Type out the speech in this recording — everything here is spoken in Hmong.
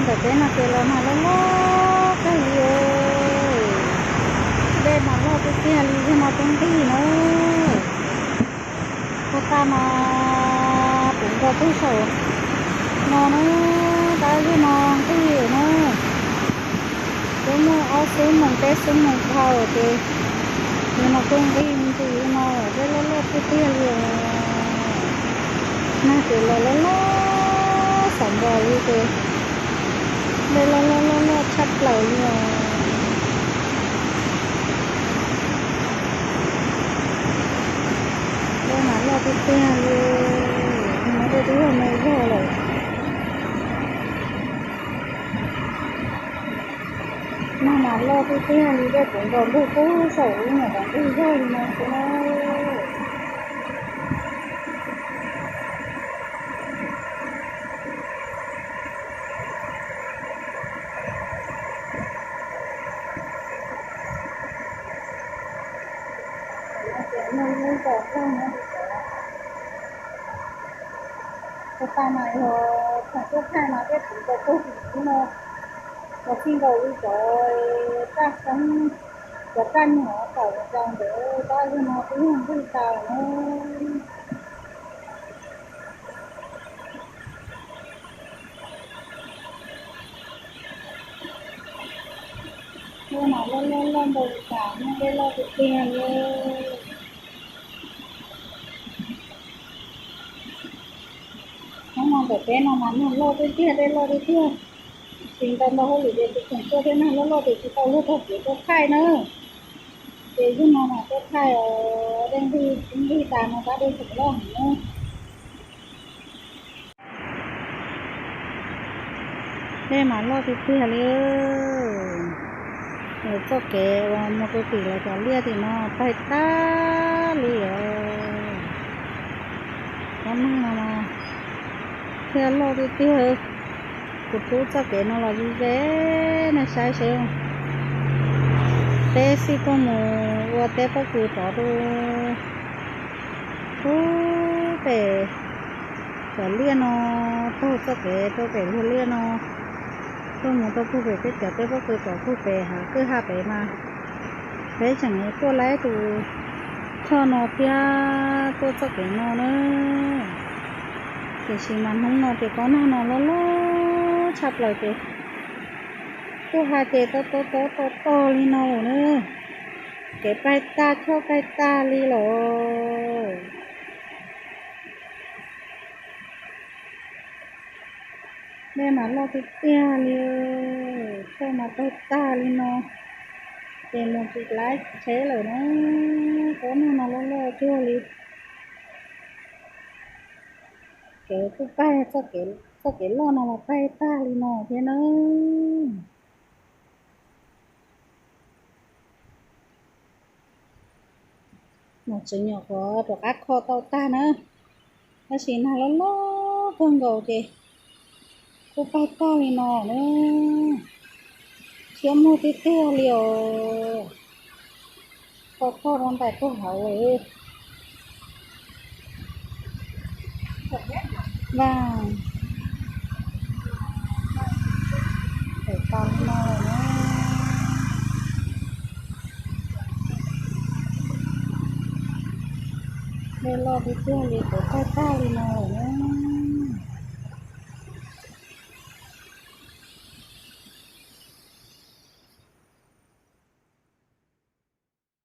Tam peb no ces los mas loj loj kawg li. Dej mas loj tiag tiag li, yog no twb nqig na. Puag ta mas kuv nkaus pug saum no na, tab yog no nqig na. Twb muaj ob xuab moos peb xuab moos dhau ces yog no kuj nqig me ntsis li no, dej loj loj tiag tiag li os. Nag ces los loj loj xav nkaus li ces dej loj loj loj loj tshaj plaws li os. Dej mas loj tiag tiag li, muaj dej twb yog me yog lawm. Nag mas loj tiag tiag li, dej kuv nkaus npug pug saum lub nyuam qhuav nqig zog li no xwb na. Ces muaj lub zos Paj no, puag ta mas yog thaum tuaj thaij mas dej kuv nkaus pug tim no, los txij nkaus li cov raj xeeb, cov raj nyuam tawm ncaus ntawd, tab yog no twb yog nqig tas lawm na. Dej mas loj loj loj ntau li cas, muaj dej loj tiag tiag li. Hnub no ntawm peb no mas nag loj tiag tiag, dej loj tiag tiag. Tsis ntau ntau hauj lwm ces tus kheem tuaj thiab nag loj loj ces tsis tau luag taug kev tuaj thaij na. Ces yog no mas tuaj thaij os, dej nqig nqig tas no tab dej tseem loj heev na. Dej mas loj tiag tiag li. Txoj kev uas mus rau tim lawv cov liaj tim no paig tag li os. Ob nag no mas thiaj loj tiag tiag. Kuv rub txoj kev no los ze ze, nej saib seb. Peb xij tuaj mus ua teb pob kws rov rau pem cov liaj no, taug txoj kev rau pem luag liaj no, tuaj mus rau puag pem peb cov teb pob kws rov puag pem hav kwj ha pem mas peb tseem tuaj laib tus choj no thiab tuaj txoj kev no na. Tiam sis mas hnub no ces kob nag no loj loj tshaj plaws ces tuaj ha ces tob tob tob tog tog li no lawm na. Kev paig tag, choj paig tag li lawm. Dej mas loj tiag tiag li, choj mas paig tag li no, ces mus tsis laib tsheb lawm na. Kob nag no loj loj cuag li. Kev kuj paig, txoj kev loj no los paig tag li no thiab na. Mas tseem nyuam qhuav rov qab kho tau tag na, tab sis nag loj loj kawg nkaus ces kuj paig tag li no na. Siab muag tiag tiag li os. Kho kho rau ntais puag hauv lawm. Vaj, tau no lawm na. Dej loj tiag tiag li, kuv tag tag li no lawm na.